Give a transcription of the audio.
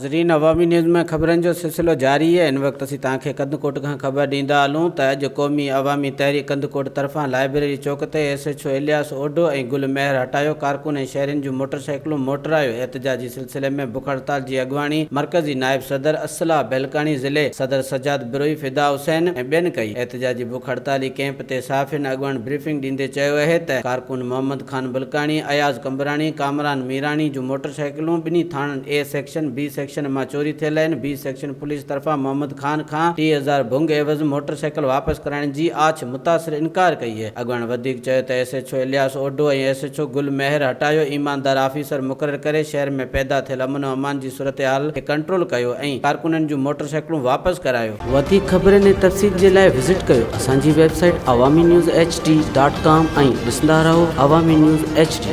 ناظرين عوامي نيوز ۾ خبرن جو سلسلو جاري آهي هن وقت اسين توهان کي ڪنڌڪوٽ کان خبر ڏيندا هلون ته اڄ قومي عوامي تحريڪ ڪنڌڪوٽ طرفان لائبريري چوڪ تي S H O Ilyas Odho ۽ Gul Mehar هٽايو ڪارڪن ۽ شهرين جون موٽر سائيڪلون موٽرايو احتجاجي سلسلي ۾ بک هڙتال جي اڳواڻي مرڪزي نائب صدر اصلاح بهلڪاڻي ضلعي صدر سجاد بروهي فدا حسين ۽ ٻين ڪئي احتجاجي بک هڙتالي ڪئمپ تي صحافين اڳواڻ بريفنگ ڏيندي چيو اهي ته ڪارڪن محمد خان بلڪاڻي، اياز قمبراڻي، ڪامران ميراڻي جون موٽر سائيڪلون ٻنهي ٿاڻن اي سيڪشن، بي سيڪشن مان چوري ٿيل آهن، بي سيڪشن پوليس طرفان محمد خان کان 3000 ڀنگ عيوض موٽر سائيڪل واپس ڪرائڻ جي آڇ متاثر انڪار ڪئي اهي. اڳواڻ وڌيڪ چيو ته S H O Ilyas Odho ۽ S H O Gul Mehar هٽايو ايماندار آفيسر مقرر ڪري شهر ۾ پيدا ٿيل امن و امان جي صورتحال کي ڪنٽرول ڪيو ۽ ڪارڪنن جون موٽر سائيڪلون واپس ڪرايو. وڌيڪ خبرن ۽ تفصيل جي لاء وزٽ ڪيو اسان جي website Awami news H D dot com ۽ ڏسندا رهو عوامي نيوز ايڇ ڊي.